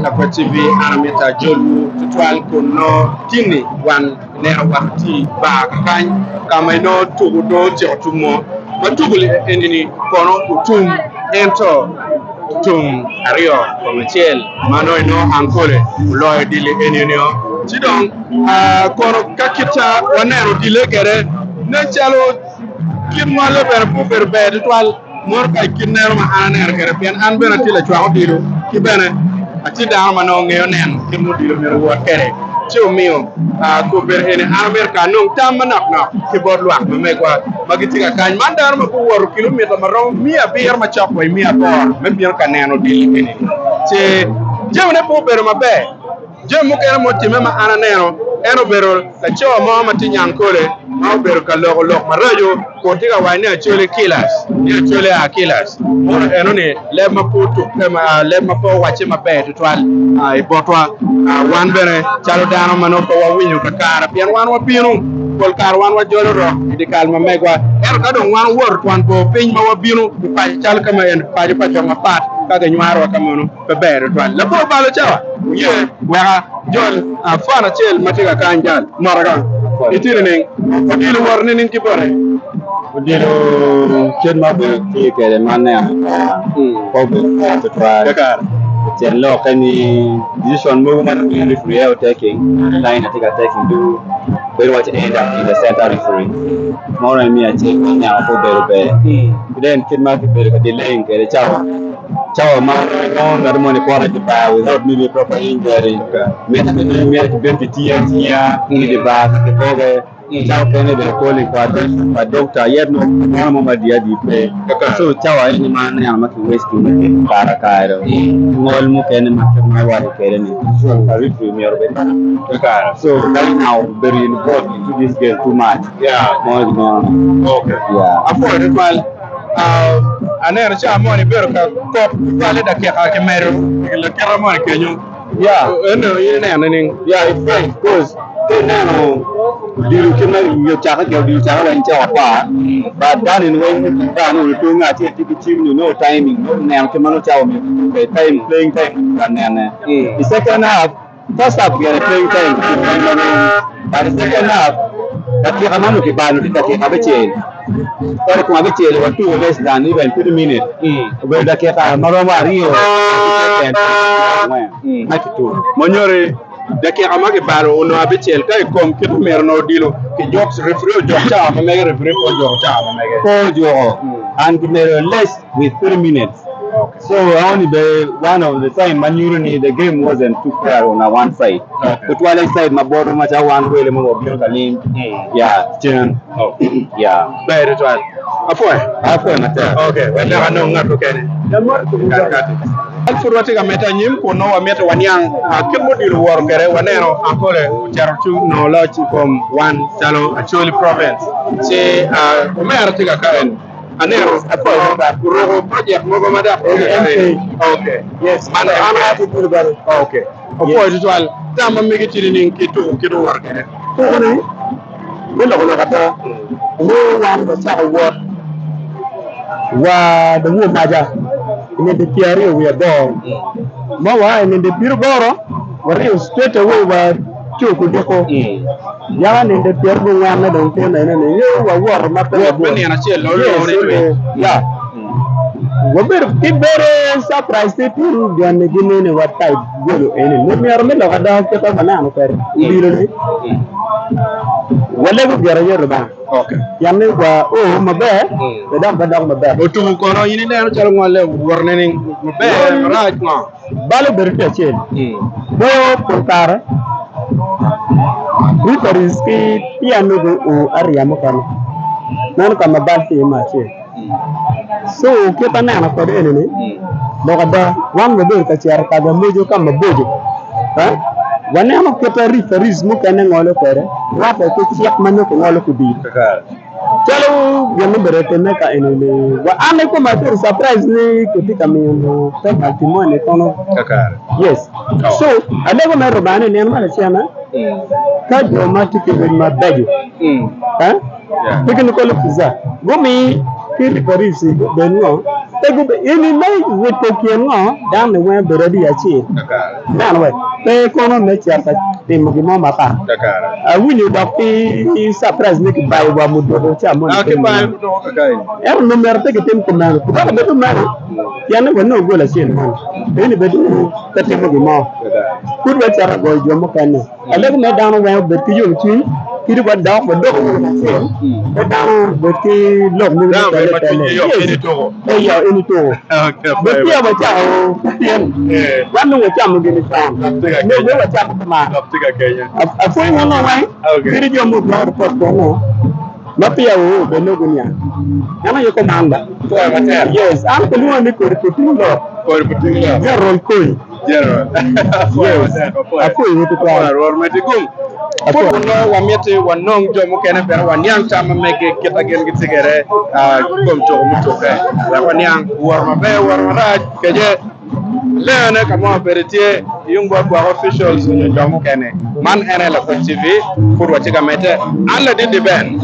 Lakwed TV an amito ajolwu tutwal kun nongo tinni wan ineno wat tye i bar kakany ka ma inongo tuku dong otyeko tumo ma tuku eni-ni kono otum ento tum aryo kom acel ma nongo inongo Ankole oloyo dili eni-nio ci dong kono ka kita waneno dile kwede nen calo Kit ngole bene pe obedo ber tutwal mono ka i kit neno ma an aneno kwede pien an bene atye lacwak odilo ki bene atye dano ma nongo ngeyo neno kit ma odilo myero owot kwede ci omiyo kobedo eni an amito ka anong tam manok nok ki bot lwak ma megwa ma gitye ka kany man dano ma guwoto kilomita ma romo miya abiro macok wa i miya aboro me bino ka neno odilo eni ci jamine pe obedo maber. Jami mukene ma otimme ma an aneno, en obedo laco mo ma tye nyangkole ma obedo ka loko lok maraco kun tye ka waco ni Acholi killers, ni Acholi are killers. Mono eno-ni leb ma pe otukke, leb ma pe owacce maber tutwal i botwa. Wan bene calo dano ma nongo pe wawinyo kakare pien wan wabino, pol kare wan wajolo rok i dyekal ma megwa. Ento ka dong wan owoto twon bor piny ma wabino i paco calo ka ma eni paco pa jo mapat ka ginywarowa ka mono. Pe ber tutwal. Labongo balo cawa, wuye weka jol fan acel ma tye ka kany jal. Mota kong. Itye nining? Odilo woto nining ki bote? Odilo kit ma obedo tye kwede ma aneno pe obedo ber tutwal. Kakare. Tyen lokke ni decision mogo ma referee aye otaking, line atye ka taking ducu bedo waci end up in the center referee. Meno aye miyo acel ma aneno pe obedo ber. Ki then kit ma kibedo ka delaying kwede cawa. Cawa ma nongo ngat moni kwoto i bar without maybe proper injury, mitte ni myero kibed kitiyo atiya ki i bar ka kikobe. Cawa okene bene calling for attention pa doctor yet nongo gimoro mo ma adiadi pe. So cawa eni ma aneno ma ki wasting me keto kare kare ngol mukene ma kit ma iwaco kwede ni decision pa referee myero obed Kakare. So right now obedo involved into this game too much. Yeah. Mo gimeno. Okay. Yeah. Apwoyo tutwal. Aneno ca moni ibedo ka kok tutwal i dakika ki medo lakite moni kenyo. Yeah. Eno in ineno nining? Yeah, it's right because ka ineno odilo kit ma wiye ocakke kwede, odilo ocakke weng cawa apar but dano-ni weng dano oruto acel tye ki cim ni nongo timing nongo neno kit ma nongo cawa myero otuc kwede time playing time ka nene. I second half First half gire playing time but i second half dakika ma onongo kibalo tye dakika abicel ento i kom abicel watuko less than even 30 minutes obedo dakika ma romo aryo ki second angwen ma kituko. Ma nyuto dakika ma kibalo onongo abicel ka i kom kit omyero onongo odilo kijuk referee ojuk cawa ma mege referee pe ojuko cawa ma mege. Pe ojuko and kimedo less with 30 minutes. So aoni be one of the sign ma nyuto ni the game wasn't too fair on a one side. Tutwale side ma botwa macalo wan wele ma wabino ka lim. Yeah, cen. Yeah. Ber tutwal. Apwoyo. Apwoyo matek. Okay, wek dok anong ngat mukene. Kati. An pud watye ka medde anyim kun nongo wamito waniang kit ma odilo woto kwede. Waneno Ankole ocito ci onongo loc i kom wan calo Acholi Province. Ci omera tye ka ka eni. Aneno oruko project mogo ma dok okay. Yes. Man An aa ki Gulu Okay. Opwoyo tutwal. Tam ma megi tye nining ki tuko kit oworo kwede? Tuko ni me loko lok ada nongo wan wacako wot wa dong omaca i nino pyeraryo wiye aboro ma waa i nino pyeraboro waryo straight away wa tye kudiko Yaka ninde pyerabongwen me dong tye mene ni yo wawoto ma pe Wot me nino acel Yes, oloo ni twe. ya. Wabedo ki very surprise ti turu gin gini ni wa type golo eni. Ni myero me lok ada kit ma waneno kwede odilo ni walego gire aye Lubanga. Okay. Pien ni wa oo maber pe dok wadok maber. Otuko kono in ineno calo ngole owoto nining? Maber, marac ngo? Bal obedo tye acel. Goyo pol kare referees ki peya nongo oo ariya mukene. Meno ka ma bal tye iye me acel. So kit aneno kwede eni ni lok ada wan wabedo ka cito ka gamojo ka maboco waneno kit ma referees mukene ngolo kwede rwatte ki cik ma nongo kingolo ki odilo. Calo gin ma obedo ka timme ka eni-ni, wa an kikoma abedo surprise ni kitye ka miyo penalty moni kono. Kakare. Yes. So, alego mere Lubanga ni nino ma lacen-na, ka jo ma tye ki rwec mabeco, eh, technical officer, gumi ki referees gubed ngo? Pe gube eni me wito kin ngo dano ni weng obedo adi acel. Ineno we? Pe kono me cito ka timo gin mo mapat. Awinyo dok ki surprise ni kibayo wa muduku ca moni Ah, piny kibayo meno. muduku kakayi. Ento nongo myero pe kitim kumeno. Dok obedo meno pien ni wanongo gol acel moni. Eni bedo pe timo gin mo. Pud wacito ka goyo jo mukene. Alego me dano weng obed ki yomcwiny, kadi wadok wadoko wun acel, pe dano obed ki lok mogo me Dano tele obed ma tele. cwinygi yom, Yes, in ituko. eyo in ituko. Okay, Bed apwoyo peya matek. wacako pien Eh. wan dong wacamo gini con, Lok tye ka nyo kenya. be wacako kuman. Lok tye ka kenya. Apwony wun weng, Okay. kadi jo mudwoko ripot kono, ma peya wuo bed nongo guniang. En aye kuman ba. Apwoyo matek. Yes, an kilwonga ni Kodi Puting Lok. Kodi Puting Lok. General Kony. General. Apwoyo Yes. matek, apwoyo. Apwoyo tutwal. Apwoyo Rwot medi gum. Apwoyo. Pud onongo wamiti wanong jo mukene bene waniang tam ma mege kit ma gin gitye kwede i kom tuko mutukke wek waniang wot maber wot marac kece lengane ka mo obedo tye yung bot gwok officials nyo jo mukene. Man en aye Lakwed TV pud watye ka medde. An ladit Ben.